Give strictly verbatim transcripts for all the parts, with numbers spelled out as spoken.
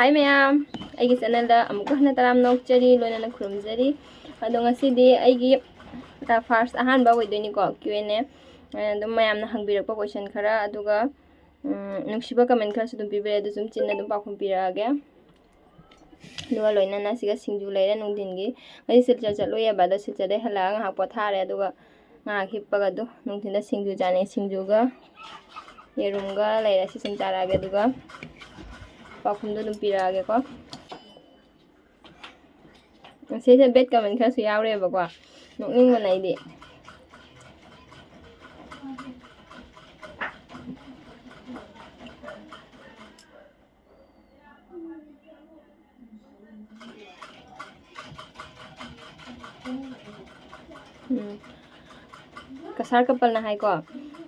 ꯍꯥꯏ ꯃꯌꯥꯝ, ꯑꯩꯒꯤ ꯆꯦꯅꯦꯜꯗ ꯑꯃꯨꯛꯀ ꯍꯟꯅ ꯇꯔꯥꯝꯅ ꯑꯣꯛꯆꯔꯤ, ꯂꯣꯏꯅꯅ ꯈꯨꯔꯨꯝꯖꯔꯤ꯫ ꯑꯗꯣ ꯉꯁꯤꯗꯤ ꯑꯩꯒꯤ ꯐꯥꯔꯁ ꯑꯍꯥꯟꯕ ꯑꯣꯏꯗꯣꯏꯅꯤꯀꯣ, ꯀ꯭ꯌꯨ ꯑꯦꯟ ꯑꯦ꯫ ꯑꯗꯨꯝ ꯃꯌꯥꯝꯅ ꯍꯪꯕꯤꯔꯛꯄ ꯀꯣꯏꯁꯟ ꯈꯔ, ꯑꯗꯨꯒ ꯎꯝ, ꯅꯨꯡꯁꯤꯕ ꯀꯃꯦꯟ ꯈꯔꯁꯨ ꯑꯗꯨꯝ ꯄꯤꯕꯤꯔꯛꯑꯦ, ꯑꯗꯨ ꯁꯨꯝ ꯆꯤꯟꯅ ꯑꯗꯨꯝ ꯄꯥꯎꯈꯨꯝ ꯄꯤꯔꯛꯑꯒꯦ꯫ ꯑꯗꯨꯒ ꯂꯣꯏꯅꯅ ꯁꯤꯒ ꯁꯤꯡꯖꯨ ꯂꯩꯔꯦ ꯅꯨꯡꯊꯤꯟꯒꯤ꯫ ꯉꯁꯤ ꯁꯤꯜꯆꯔ ꯆꯠꯂꯨꯏꯌꯦꯕ, ꯑꯗꯣ ꯁꯤꯜꯆꯔꯗꯩ ꯍꯜꯂꯛꯑꯒ ꯉꯥꯏꯍꯥꯛ ꯄꯣꯊꯥꯔꯦ, ꯑꯗꯨꯒ ꯉꯥꯏꯍꯥꯛ ꯍꯤꯞꯄꯒ ꯑꯗꯨ ꯅꯨꯡꯊꯤꯟꯗ ꯁꯤꯡꯖꯨ ꯆꯥꯅꯩ꯫ ꯁꯤꯡꯖꯨꯒ ꯌꯦꯔꯨꯝꯒ ꯂꯩꯔꯦ, ꯁꯤ ꯁꯨꯝ ꯆꯥꯔꯛꯑꯒꯦ, ꯑꯗꯨꯒ ꯄꯥꯎꯈꯨꯝꯗꯣ ꯑꯗꯨꯝ ꯄꯤꯔꯛꯑꯒꯦꯀꯣ꯫ ꯁꯤꯁꯦ ꯕꯦꯠ ꯀꯃꯦꯟ ꯈꯔꯁꯨ ꯌꯥꯎꯔꯦꯕꯀꯣ, ꯅꯣꯛꯅꯤꯡꯕꯅ ꯑꯩꯗꯤ꯫ ꯎꯝ꯫ ꯀꯁꯥꯔ ꯀꯄꯜꯅ ꯍꯥꯏꯀꯣ,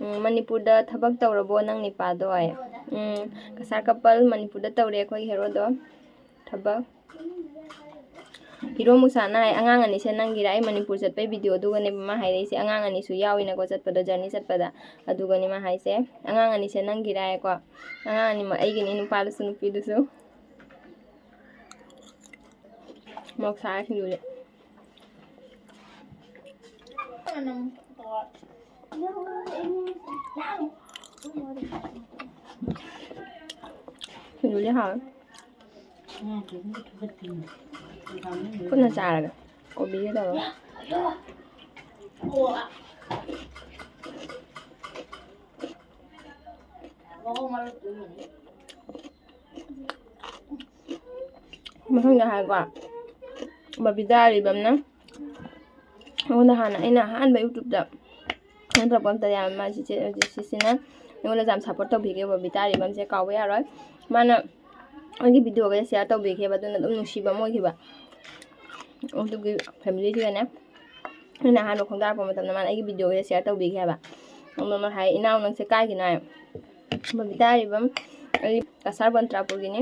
ꯎꯝ, "ꯃꯅꯤꯄꯨꯔꯗ ꯊꯕꯛ ꯇꯧꯔꯕꯣ ꯅꯪ ꯅꯤꯄꯥꯗꯣ?" ꯍꯥꯏ꯫ ꯎꯝ, ꯀꯁꯥꯔ ꯀꯄꯜ, ꯃꯅꯤꯄꯨꯔꯗ ꯇꯧꯔꯦ ꯑꯩꯈꯣꯏ ꯍꯦꯔꯣꯗꯣ ꯊꯕꯛ꯫ ꯍꯤꯔꯣ ꯃꯨꯁꯥꯅ ꯍꯥꯏ, "ꯑꯉꯥꯡ ꯑꯅꯤꯁꯦ ꯅꯪꯒꯤꯔꯥ?" ꯑꯩ ꯃꯅꯤꯄꯨꯔ ꯆꯠꯄꯩ ꯚꯤꯗꯤꯑꯣ ꯑꯗꯨꯒꯅꯦꯕ ꯃꯥ ꯍꯥꯏꯔꯛꯏꯁꯦ꯫ ꯑꯉꯥꯡ ꯑꯅꯤꯁꯨ ꯌꯥꯎꯏꯅꯀꯣ ꯆꯠꯄꯗꯣ, ꯖꯔꯅꯤ ꯆꯠꯄꯗ, ꯑꯗꯨꯒꯅꯤ ꯃꯥ ꯍꯥꯏꯁꯦ, "ꯑꯉꯥꯡ ꯑꯅꯤꯁꯦ ꯅꯪꯒꯤꯔꯥ?" ꯍꯥꯏꯀꯣ꯫ ꯑꯉꯥꯡ ꯑꯅꯤꯃꯛ ꯑꯩꯒꯤꯅꯤ, ꯅꯨꯄꯥꯗꯨꯁꯨ ꯅꯨꯄꯤꯗꯨꯁꯨ꯫ ꯃꯣꯔꯣꯛ ꯁꯥꯔꯦ ꯁꯤꯡꯖꯨꯁꯦ꯫ ꯁꯤꯡꯖꯨꯁꯦ ꯍꯥꯎꯋꯦ꯫ ꯄꯨꯟꯅ ꯆꯥꯔꯒꯦ꯫ ꯀꯣꯕꯤꯒ ꯇꯧꯔꯒ꯫ ꯃꯊꯪꯗ ꯍꯥꯏꯀꯣ, ꯕꯕꯤꯇꯥ ꯑꯔꯤꯕꯝꯅ ꯑꯩꯉꯣꯟꯗ ꯍꯥꯟꯅ, ꯑꯩꯅ ꯑꯍꯥꯟꯕ ꯌꯨꯇ꯭ꯌꯨꯕꯇ ꯀꯩꯅꯣ ꯇꯧꯔꯛꯄ ꯃꯇꯝꯗ ꯌꯥꯝ, ꯃꯥ ꯆꯤꯆꯦ ꯖꯦꯁꯤꯁꯤꯅ ꯑꯩꯉꯣꯟꯗ ꯌꯥꯝ ꯁꯞꯄꯣꯔꯠ ꯇꯧꯕꯤꯈꯤ꯫ ꯕꯕꯤꯇꯥ ꯑꯔꯤꯕꯝꯁꯦ ꯀꯥꯎꯕ ꯌꯥꯔꯣꯏ꯫ ꯃꯥꯅ ꯑꯩꯒꯤ ꯚꯤꯗꯤꯑꯣꯒꯁꯦ ꯁꯤꯌꯥꯔ ꯇꯧꯕꯤꯈꯤꯕ, ꯑꯗꯨꯅ ꯑꯗꯨꯝ ꯅꯨꯡꯁꯤꯕ ꯑꯃ ꯑꯣꯏꯈꯤꯕ꯫ ꯑꯗꯨꯒꯤ ꯐꯦꯃꯤꯂꯤꯁꯤꯒꯅꯦ ꯑꯩꯅ ꯑꯍꯥꯟꯕ ꯈꯣꯡꯗꯥꯔꯛꯄ ꯃꯇꯝꯗ ꯃꯥꯅ ꯑꯩꯒꯤ ꯚꯤꯗꯤꯑꯣꯒꯁꯦ ꯁꯤꯌꯥꯔ ꯇꯧꯕꯤꯈꯤ ꯍꯥꯏꯕ꯫ ꯑꯗꯨꯅ ꯃꯥ ꯍꯥꯏ, "ꯏꯅꯥꯎ ꯅꯪꯁꯦ ꯀꯥꯏꯒꯤꯅꯣ?" ꯍꯥꯏ꯫ ꯕꯕꯤꯇꯥ ꯑꯔꯤꯕꯝ, ꯑꯩ ꯀꯁꯥꯔ ꯕꯟꯇ꯭ꯔꯥꯄꯨꯔꯒꯤꯅꯤ꯫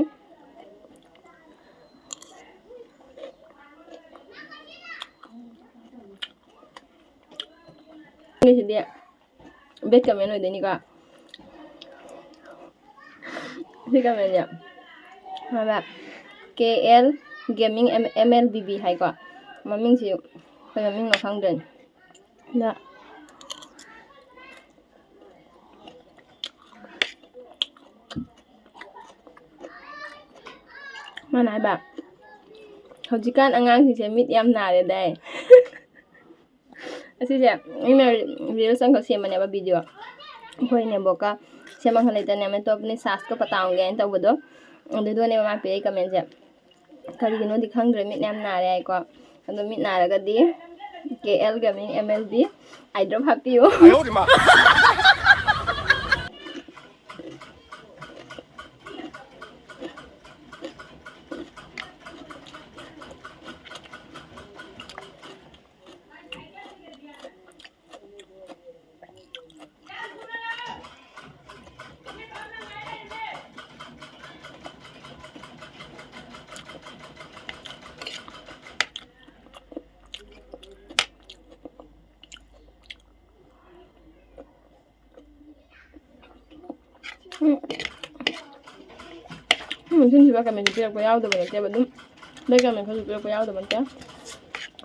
ꯁꯤꯗꯤ ꯕꯦꯠ ꯀꯃꯦꯟ ꯑꯣꯏꯗꯣꯏꯅꯤꯀꯣ꯫ ꯁꯤ ꯀꯃꯦꯟꯁꯦ, ꯍꯥꯏꯕ, K L gaming M L B B ꯍꯥꯏꯀꯣ꯫ ꯃꯃꯤꯡꯁꯤ ꯀꯩ ꯃꯃꯤꯡꯅꯣ ꯈꯪꯗ꯭ꯔꯦ꯫ ꯑꯗ ꯃꯥꯅ ꯍꯥꯏꯕ, "ꯍꯧꯖꯤꯛꯀꯥꯟ ꯑꯉꯥꯡꯁꯤꯡꯁꯦ ꯃꯤꯠ ꯌꯥꯝ ꯅꯥꯔꯦꯗꯥꯏ?" ꯑꯁꯤꯁꯦ ꯑꯩꯅ reels ꯑꯃꯈꯛ ꯁꯦꯝꯕꯅꯦꯕ, video꯫ ꯑꯩꯈꯣꯏ ꯅꯦꯝꯕꯣꯛꯀ ꯁꯦꯝꯕ ꯈꯛ ꯂꯩꯇꯅꯦ, ꯑꯃ ꯇꯣꯞꯅꯤ ꯁꯥꯁꯀ ꯄꯇꯥꯎꯒꯦ ꯍꯥꯏꯅ ꯇꯧꯕꯗꯣ, ꯑꯗꯨꯗꯨꯅꯦꯕ ꯃꯥ ꯄꯤꯔꯛꯏ commentꯁꯦ꯫ ꯀꯔꯤꯒꯤꯅꯣꯗꯤ ꯈꯪꯗ꯭ꯔꯦ, ꯃꯤꯠ ꯌꯥꯝ ꯅꯥꯔꯦ ꯍꯥꯏꯀꯣ꯫ ꯑꯗꯣ ꯃꯤꯠ ꯅꯥꯔꯒꯗꯤ K L gaming M L B I drop ꯍꯥꯞꯄꯤꯌꯨ꯫ ꯎꯝ꯫ ꯎꯝ, ꯁꯤꯟꯁꯤꯕ comment ꯄꯤꯔꯛꯄ ꯌꯥꯎꯗꯕ ꯅꯠꯇꯦꯕ, ꯑꯗꯨꯝ ꯕꯦꯛ comment ꯈꯔꯁꯨ ꯄꯤꯔꯛꯄ ꯌꯥꯎꯗꯕ ꯅꯠꯇꯦ꯫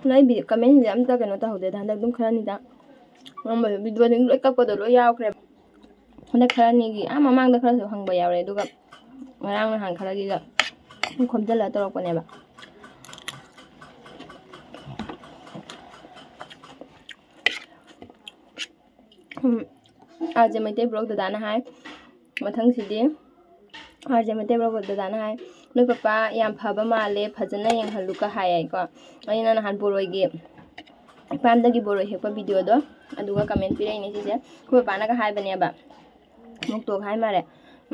ꯑꯗꯣ ꯑꯩ ꯚꯤ-, commentꯁꯤꯡꯁꯦ ꯑꯝꯇ ꯀꯩꯅꯣ ꯇꯧꯍꯧꯗꯦꯗ, ꯍꯟꯗꯛ ꯑꯗꯨꯝ ꯈꯔꯅꯤꯗ ꯉꯝꯕꯗꯣ, videoꯁꯤꯡ ꯂꯣꯏ ꯀꯛꯄꯗꯣ ꯂꯣꯏ ꯌꯥꯎꯈ꯭ꯔꯦꯕ꯫ ꯍꯟꯗꯛ ꯈꯔꯅꯤꯒꯤ, ꯑꯥ, ꯃꯃꯥꯡꯗ ꯈꯔꯁꯨ ꯍꯪꯕ ꯌꯥꯎꯔꯦ, ꯑꯗꯨꯒ ꯉꯔꯥꯡ ꯅꯍꯥꯟ ꯈꯔꯒꯤꯒ ꯈꯣꯝꯖꯤꯜꯂꯒ ꯇꯧꯔꯛꯄꯅꯦꯕ꯫ ꯎꯝ, ꯑꯥꯔ ꯖꯦ ꯃꯩꯇꯩ vlog ꯗꯗꯥꯅ ꯍꯥꯏ, ꯃꯊꯪꯁꯤꯗꯤ ꯑꯥꯔ ꯖꯦ ꯃꯩꯇꯩ vlog ꯗꯗꯥꯅ ꯍꯥꯏ, "ꯅꯣꯏ ꯄꯄꯥ ꯌꯥꯝ ꯐꯕ ꯃꯥꯜꯂꯦ, ꯐꯖꯅ ꯌꯦꯡꯍꯜꯂꯨꯀ" ꯍꯥꯏ ꯍꯥꯏꯀꯣ꯫ ꯑꯩꯅ ꯅꯍꯥꯟ ꯕꯣꯔꯣꯏꯒꯤ ꯏꯄꯥꯝꯗꯒꯤ ꯕꯣꯔꯣꯏ ꯍꯦꯛꯄ videoꯗꯣ, ꯑꯗꯨꯒ comment ꯄꯤꯔꯛꯏꯅꯦ ꯁꯤꯁꯦ꯫ ꯑꯩꯈꯣꯏ ꯄꯄꯥꯅꯒ ꯍꯥꯏꯕꯅꯦꯕ, "ꯃꯨꯛꯇꯣꯛ ꯍꯥꯏ ꯃꯥꯜꯂꯦ,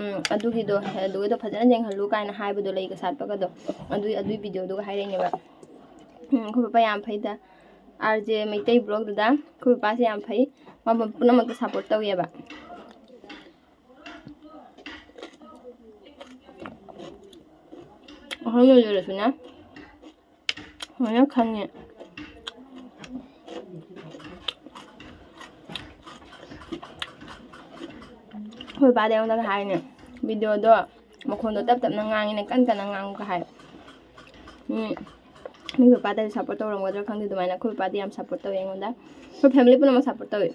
ꯎꯝ, ꯑꯗꯨꯒꯤꯗꯣ, ꯑꯗꯨꯒꯤꯗꯣ ꯐꯖꯅ ꯌꯦꯡꯍꯜꯂꯨ" ꯀꯥꯏꯅ ꯍꯥꯏꯕꯗꯣ, ꯂꯩꯒ ꯁꯥꯠꯄꯒꯗꯣ, ꯑꯗꯨꯏ, ꯑꯗꯨꯏ videoꯗꯨꯒ ꯍꯥꯏꯔꯛꯏꯅꯦꯕ꯫ ꯎꯝ, ꯑꯩꯈꯣꯏ ꯄꯄꯥ ꯌꯥꯝ ꯐꯩꯗ꯫ ꯑꯥꯔ ꯖꯦ ꯃꯩꯇꯩ vlog ꯗꯗꯥ, ꯑꯩꯈꯣꯏ ꯄꯄꯥꯁꯦ ꯌꯥꯝ ꯐꯩ, ꯃꯥ ꯄꯨꯝꯅꯃꯛꯇ support ꯇꯧꯋꯦꯕ꯫ ꯑꯍꯜ ꯑꯣꯏꯖꯔꯁꯨꯅꯦ, ꯂꯣꯏꯅ ꯈꯪꯉꯦ꯫ ꯑꯩꯈꯣꯏ ꯄꯄꯥꯗꯤ ꯑꯩꯉꯣꯟꯗꯒ ꯍꯥꯏꯅꯦ, videoꯗꯣ ꯃꯈꯣꯟꯗꯣ ꯇꯞ ꯇꯞꯅ ꯉꯥꯡꯉꯤꯅꯦ, ꯀꯟ ꯀꯟꯅ ꯉꯥꯡꯉꯨꯒ ꯍꯥꯏ꯫ ꯎꯝ, ꯃꯤ ꯄꯄꯥꯗꯁꯨ ꯁꯞꯄꯣꯔꯠ ꯇꯧꯔꯝꯒꯗ꯭ꯔꯥ ꯈꯪꯗꯦ, ꯑꯗꯨꯃꯥꯏꯅ ꯑꯩꯈꯣꯏ ꯄꯄꯥꯗꯤ ꯌꯥꯝ ꯁꯞꯄꯣꯔꯠ ꯇꯧꯋꯦ ꯑꯩꯉꯣꯟꯗ꯫ ꯑꯩꯈꯣꯏ ꯐꯦꯃꯤꯂꯤ ꯄꯨꯝꯅꯃꯛ ꯁꯞꯄꯣꯔꯠ ꯇꯧꯋꯤ꯫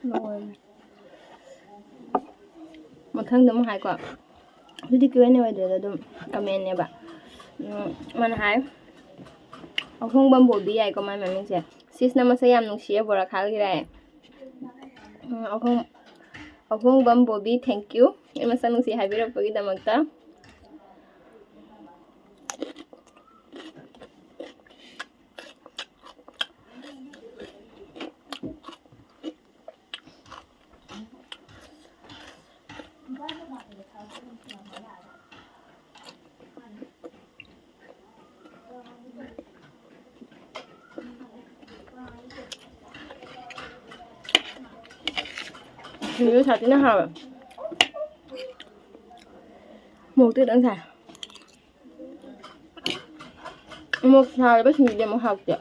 ꯂꯣꯏꯔꯦ꯫ ꯃꯊꯪꯗ ꯑꯃꯨꯛ ꯍꯥꯏꯀꯣ꯫ ꯑꯗꯨꯗꯤ ꯀ꯭ꯌꯨ ꯑꯦꯟ ꯑꯦ ꯑꯣꯏꯗ꯭ꯔꯦꯗ, ꯑꯗꯨꯝ ꯀꯃꯦꯟꯅꯦꯕ꯫ ꯎꯝ, ꯃꯥꯅ ꯍꯥꯏ, "ꯑꯍꯣꯡꯕꯝ ꯕꯣꯕꯤ" ꯌꯥꯏꯀꯣ ꯃꯥꯏ ꯃꯃꯤꯡꯁꯦ꯫ "ꯁꯤꯁꯅ ꯃꯁꯛ ꯌꯥꯝ ꯅꯨꯡꯁꯤꯌꯦ ꯕꯣꯔꯥꯈꯥꯜꯒꯤꯔꯥꯏ?" ꯎꯝ, ꯑꯍꯣꯡ-, ꯑꯍꯣꯡꯕꯝ ꯕꯣꯕꯤ, thank you꯫ ꯑꯩ ꯃꯁꯛ ꯅꯨꯡꯁꯤ ꯍꯥꯏꯕꯤꯔꯛꯄꯒꯤꯗꯃꯛꯇ꯫ ꯁꯤꯡꯖꯨ ꯁꯥꯊꯤꯅ ꯍꯥꯎꯋꯦ꯫ ꯃꯣꯔꯣꯛꯇꯤ ꯈꯤꯇꯪ ꯁꯥꯏ꯫ ꯃꯣꯔꯣꯛ ꯁꯥꯔꯕ ꯁꯤꯡꯖꯨꯗꯤ ꯑꯃꯨꯛ ꯍꯥꯎꯇꯦ꯫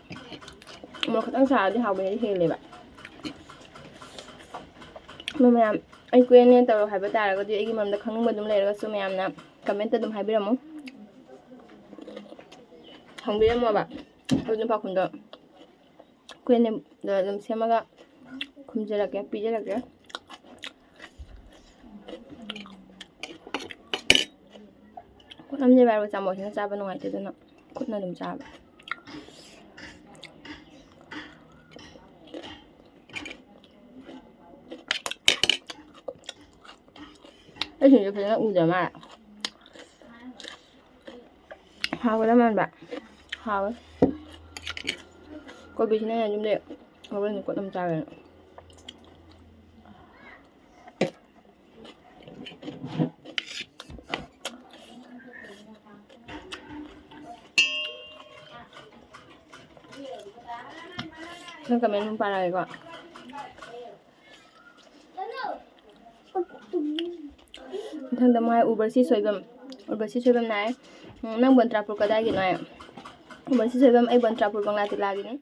ꯃꯣꯔꯣꯛ ꯈꯤꯇꯪ ꯁꯥꯔꯗꯤ ꯍꯥꯎꯕ ꯍꯦꯜꯂꯦꯕ꯫ ꯑꯗꯣ ꯃꯌꯥꯝ, ꯑꯩ ꯀ꯭ꯌꯨ ꯑꯦꯟ ꯑꯦ ꯇꯧꯔꯣ ꯍꯥꯏꯕ ꯇꯥꯔꯒꯗꯤ, ꯑꯩꯒꯤ ꯃꯔꯝꯗ ꯈꯪꯅꯤꯡꯕ ꯑꯗꯨꯝ ꯂꯩꯔꯒꯁꯨ ꯃꯌꯥꯝꯅ ꯀꯃꯦꯟꯇ ꯑꯗꯨꯝ ꯍꯥꯏꯕꯤꯔꯝꯃꯨ꯫ ꯍꯪꯕꯤꯔꯝꯃꯣꯕ꯫ ꯑꯩꯈꯣꯏ ꯅꯨꯄꯥ ꯈꯨꯟꯗꯣ ꯀ꯭ꯌꯨ ꯑꯦꯟ ꯑꯦꯗ ꯑꯗꯨꯝ ꯁꯦꯝꯃꯒ ꯈꯨꯝꯖꯔꯛꯀꯦ, ꯄꯤꯖꯔꯛꯀꯦ꯫ ꯈꯨꯠ ꯅꯝꯖꯦ ꯚꯥꯏ, ꯆꯥꯃꯁꯁꯤꯅ ꯆꯥꯕ ꯅꯨꯡꯉꯥꯏꯇꯦ, ꯑꯗꯨꯅ ꯈꯨꯠꯅ ꯑꯗꯨꯝ ꯆꯥꯕ꯫ ꯑꯩꯁꯤꯡꯁꯦ ꯐꯖꯅ ꯎꯗ ꯃꯥꯜꯂꯦ꯫ ꯍꯥꯎꯒꯗꯕ ꯃꯥꯟꯕ꯫ ꯍꯥꯎꯋꯦ꯫ ꯀꯣꯕꯤꯁꯤꯅ ꯑꯗꯨꯝ ꯂꯩ꯫ ꯍꯣꯔꯦꯟ ꯀꯣꯠ ꯑꯃ ꯆꯥꯒꯦꯅ꯫ ꯅꯪ ꯀꯃꯦꯟ ꯑꯗꯨꯝ ꯄꯥꯔꯛꯑꯒꯦꯀꯣ꯫ ꯃꯊꯪꯗ ꯑꯃꯨꯛ ꯍꯥꯏ, ꯎꯔꯕꯁꯤ ꯁꯣꯏꯕꯝ꯫ ꯎꯔꯕꯁꯤ ꯁꯣꯏꯕꯝꯅ ꯍꯥꯏ, "ꯎꯝ, ꯅꯪ ꯕꯟꯇ꯭ꯔꯥꯄꯨꯔ ꯀꯗꯥꯏꯒꯤꯅꯣ?" ꯍꯥꯏ꯫ ꯎꯔꯕꯁꯤ ꯁꯣꯏꯕꯝ, "ꯑꯩ ꯕꯟꯇ꯭ꯔꯥꯄꯨꯔ ꯕꯪꯂꯥ ꯇꯤꯂꯥꯒꯤꯅꯤ꯫"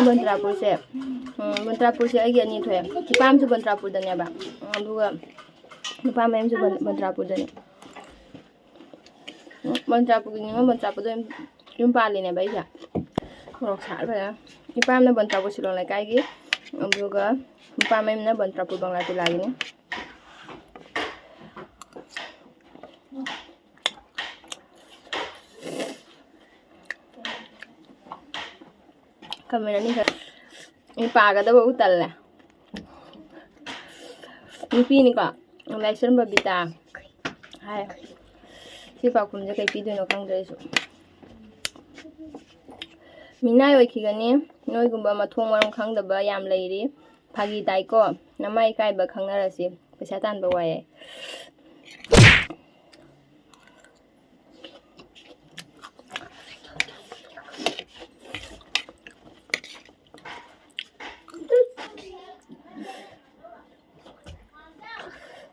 ꯕꯟꯇ꯭ꯔꯥꯄꯨꯔꯁꯦ, ꯎꯝ, ꯕꯟꯇ꯭ꯔꯥꯄꯨꯔꯁꯦ ꯑꯩꯒꯤ ꯑꯅꯤ ꯊꯣꯛꯑꯦ꯫ ꯏꯄꯥꯝꯁꯨ ꯕꯟꯇ꯭ꯔꯥꯄꯨꯔꯗꯅꯦꯕ, ꯑꯗꯨꯒ ꯅꯨꯄꯥ ꯃꯌꯨꯝꯁꯨ ꯕꯟ-, ꯕꯟꯇ꯭ꯔꯥꯄꯨꯔꯗꯅꯦ꯫ ꯕꯟꯇ꯭ꯔꯥꯄꯨꯔꯒꯤ ꯅꯤꯉꯣꯜ ꯕꯟꯇ꯭ꯔꯥꯄꯨꯔꯗ ꯌꯨꯝ, ꯌꯨꯝ ꯄꯥꯜꯂꯤꯅꯦꯕ ꯑꯩꯁꯦ꯫ ꯃꯣꯔꯣꯛ ꯁꯥꯕ ꯐꯖꯅ꯫ ꯏꯄꯥꯝꯅ ꯕꯟꯇ꯭ꯔꯥꯄꯨꯔ ꯁꯤꯂꯣꯡ ꯂꯩꯀꯥꯏꯒꯤ, ꯑꯗꯨꯒ ꯅꯨꯄꯥ ꯃꯌꯨꯝꯅ ꯕꯟꯇ꯭ꯔꯥꯄꯨꯔ ꯕꯪꯂꯥ ꯇꯤꯂꯥꯒꯤꯅꯤ꯫ ꯀꯃꯦꯟ ꯑꯅꯤꯈꯛ꯫ ꯑꯩ ꯄꯥꯒꯗꯕꯕꯨ ꯇꯜꯂꯦ꯫ ꯅꯨꯄꯤꯅꯤꯀꯣ, ꯂꯥꯏꯁ꯭ꯔꯝ ꯕꯕꯤꯇꯥ ꯍꯥꯏ꯫ ꯁꯤ ꯄꯥꯎꯈꯨꯝꯁꯦ ꯀꯩ ꯄꯤꯗꯣꯏꯅꯣ ꯈꯪꯗ꯭ꯔꯦ ꯑꯩꯁꯨ꯫ "ꯃꯤꯅꯥꯏ ꯑꯣꯏꯈꯤꯒꯅꯤ, ꯅꯣꯏꯒꯨꯝꯕ ꯃꯊꯣꯡ ꯃꯔꯝ ꯈꯪꯗꯕ ꯌꯥꯝ ꯂꯩꯔꯤ꯫ ꯐꯥꯒꯤ ꯇꯥꯏꯀꯣ, ꯅꯃꯥꯏ ꯏꯀꯥꯏꯕ ꯈꯪꯅꯔꯁꯤ, ꯄꯩꯁꯥ ꯇꯥꯟꯕ ꯋꯥꯏꯌꯦ꯫"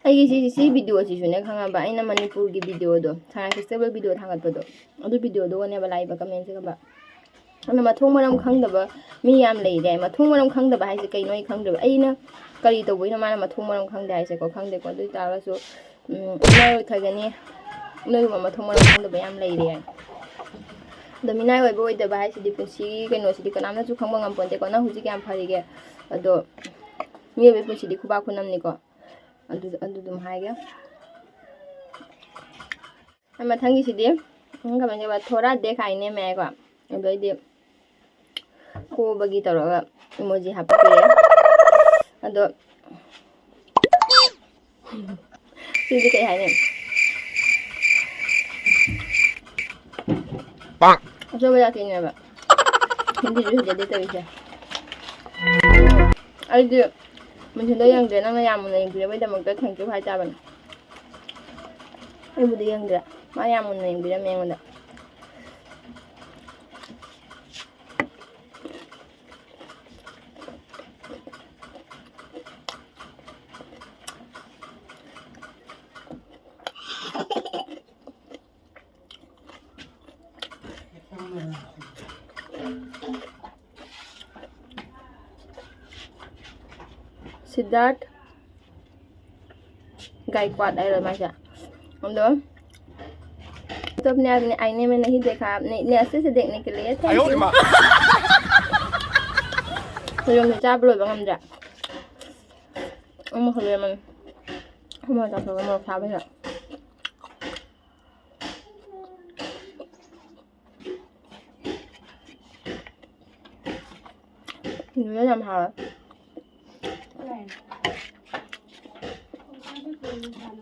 ꯑꯩꯒꯤ ꯁꯤ, ꯁꯤ ꯚꯤꯗꯤꯑꯣꯁꯤꯁꯨꯅꯦ, ꯈꯪꯉꯕ? ꯑꯩꯅ ꯃꯅꯤꯄꯨꯔꯒꯤ ꯚꯤꯗꯤꯑꯣꯗꯣ, ꯁꯉꯥꯏ ꯐꯦꯁꯇꯤꯚꯦꯜ ꯚꯤꯗꯤꯑꯣ ꯊꯥꯒꯠꯄꯗꯣ, ꯑꯗꯨ ꯚꯤꯗꯤꯑꯣꯗꯨꯒꯅꯦꯕ ꯂꯥꯛꯏꯕ ꯀꯃꯦꯟꯁꯦ, ꯈꯪꯉꯕ? ꯑꯗꯨꯅ ꯃꯊꯣꯡ ꯃꯔꯝ ꯈꯪꯗꯕ ꯃꯤ ꯌꯥꯝ ꯂꯩꯔꯦ꯫ ꯃꯊꯣꯡ ꯃꯔꯝ ꯈꯪꯗꯕ ꯍꯥꯏꯁꯦ ꯀꯩꯅꯣ ꯑꯩ ꯈꯪꯗꯦꯕ꯫ ꯑꯩꯅ ꯀꯔꯤ ꯇꯧꯕꯩꯅꯣ ꯃꯥꯅ ꯃꯊꯣꯡ ꯃꯔꯝ ꯈꯪꯗꯦ ꯍꯥꯏꯁꯦꯀꯣ? ꯈꯪꯗꯦꯀꯣ꯫ ꯑꯗꯨ ꯑꯣꯏ ꯇꯥꯔꯒꯁꯨ, ꯎꯝ, ꯃꯤꯑꯣꯏ ꯈꯔꯒꯅꯤ ꯅꯣꯏꯒꯨꯝꯕ ꯃꯊꯣꯡ ꯃꯔꯝ ꯈꯪꯗꯕ ꯌꯥꯝ ꯂꯩꯔꯦ꯫ ꯑꯗꯣ ꯃꯤꯅꯥꯏ ꯑꯣꯏꯕ ꯑꯣꯏꯗꯕ ꯍꯥꯏꯁꯤꯗꯤ ꯄꯨꯟꯁꯤꯒꯤ ꯀꯩꯅꯣꯁꯤꯗꯤ ꯀꯅꯥꯝꯅꯁꯨ ꯈꯪꯕ ꯉꯝꯄꯣꯟꯇꯦꯀꯣ꯫ ꯅꯪ ꯍꯧꯖꯤꯛ ꯀꯌꯥꯝ ꯐꯔꯤꯒꯦ? ꯑꯗꯣ ꯃꯤꯑꯣꯏꯕꯒꯤ ꯄꯨꯟꯁꯤꯗꯤ ꯈꯨꯕꯥꯛ ꯈꯨꯅꯝꯅꯤꯀꯣ꯫ ꯑꯗꯨ, ꯑꯗꯨ ꯑꯗꯨꯝ ꯍꯥꯏꯒꯦ꯫ ꯃꯊꯪꯒꯤꯁꯤꯗꯤ, ꯎꯝ, ꯀꯃꯥꯏꯅ ꯇꯧꯕ? "ꯊꯣꯔꯥ ꯗꯦꯈꯥꯏꯅꯦ ꯃꯌꯥꯏꯀꯣ"꯫ ꯑꯗꯣ ꯑꯩꯗꯤ ꯀꯣꯕꯒꯤ ꯇꯧꯔꯒ ꯏꯃꯣꯖꯤ ꯍꯥꯞꯄꯛꯄꯤꯔꯦ꯫ ꯑꯗꯣ ꯁꯤꯗꯤ ꯀꯩ ꯍꯥꯏꯅꯤ? ꯑꯆꯧꯕ ꯖꯥꯇꯤꯅꯦꯕ꯫ ꯍꯤꯟꯗꯤꯁꯨ ꯍꯩꯖꯗꯦ ꯇꯧꯔꯤꯁꯦ꯫ ꯑꯩꯗꯤ ꯃꯨꯟꯁꯤꯟꯗ ꯌꯦꯡꯗ꯭ꯔꯦ, ꯅꯪꯅ ꯌꯥꯝ ꯃꯨꯟꯅ ꯌꯦꯡꯕꯤꯔꯕꯩꯗꯃꯛꯇ thank you ꯍꯥꯏꯇꯥꯕꯅꯤ꯫ ꯑꯩꯕꯨꯗꯤ ꯌꯦꯡꯗ꯭ꯔꯦ, ꯃꯥ ꯌꯥꯝ ꯃꯨꯟꯅ ꯌꯦꯡꯕꯤꯔꯝꯃꯦ ꯑꯩꯉꯣꯟꯗ꯫ ꯁꯤꯗꯥꯔꯠ ꯒꯥꯏꯀ꯭ꯋꯥꯠ ꯍꯥꯏꯔꯣ ꯃꯥꯁꯦ? ꯑꯗꯣ, तो अपने आप ने आईने में नहीं देखा, आपने इतने अच्छे से देखने के लिए thank you. ꯈꯣꯏꯔꯣꯝꯗ ꯆꯥꯕ ꯂꯣꯏꯕ ꯉꯝꯗ꯭ꯔꯦ꯫ ꯑꯃꯈꯛ ꯂꯩꯔꯝꯃꯅꯤ꯫ ꯑꯃ ꯆꯥꯊꯣꯛꯑꯒ ꯃꯣꯔꯣꯛ ꯁꯥꯕꯁꯤꯗ꯫ ꯅꯨꯗꯜ ꯌꯥꯝ ꯍꯥꯎꯋꯦ꯫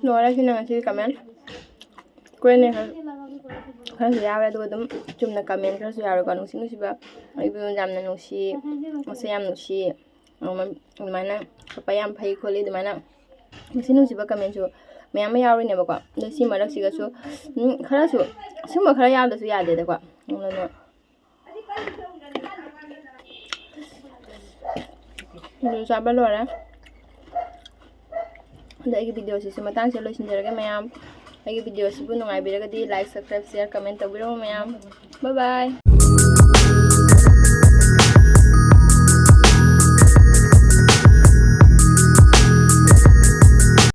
ꯂꯣꯏꯔꯦ ꯁꯤꯅ ꯉꯁꯤꯒꯤ comment꯫ ꯀꯨꯏꯅ ꯈꯔ, ꯈꯔꯁꯨ ꯌꯥꯎꯔꯦ, ꯑꯗꯨꯒ ꯑꯗꯨꯝ ꯆꯨꯝꯅ comment ꯈꯔꯁꯨ ꯌꯥꯎꯔꯦꯀꯣ꯫ ꯅꯨꯡꯁꯤ ꯅꯨꯡꯁꯤꯕ, ꯑꯩꯕꯨ ꯌꯥꯝꯅ ꯅꯨꯡꯁꯤ, ꯃꯁꯛ ꯌꯥꯝ ꯅꯨꯡꯁꯤ, ꯑꯗꯨꯃꯥꯏꯅ ꯄꯄꯥ ꯌꯥꯝ ꯐꯩ ꯈꯣꯠꯂꯤ, ꯑꯗꯨꯃꯥꯏꯅ ꯅꯨꯡꯁꯤ ꯅꯨꯡꯁꯤꯕ commentꯁꯨ ꯃꯌꯥꯝ ꯑꯃ ꯌꯥꯎꯔꯤꯅꯦꯕꯀꯣ꯫ ꯑꯗꯣ ꯁꯤ ꯃꯔꯛꯁꯤꯒꯁꯨ, ꯎꯝ, ꯈꯔꯁꯨ, ꯁꯤꯒꯨꯝꯕ ꯈꯔ ꯌꯥꯎꯗꯁꯨ ꯌꯥꯗꯦꯗꯀꯣ꯫ ꯑꯗꯨꯅ ꯑꯗꯨ ꯆꯥꯕ ꯂꯣꯏꯔꯦ꯫ ꯑꯗꯣ ꯑꯩꯒꯤ videoꯁꯤꯁꯨ ꯃꯇꯥꯡꯁꯤꯗ ꯂꯣꯏꯁꯤꯟꯖꯔꯒꯦ ꯃꯌꯥꯝ꯫ ꯑꯩꯒꯤ videoꯁꯤꯕꯨ ꯅꯨꯡꯉꯥꯏꯕꯤꯔꯒꯗꯤ like, subscribe, share, comment ꯇꯧꯕꯤꯔꯝꯃꯣ ꯃꯌꯥꯝ꯫ Bye bye꯫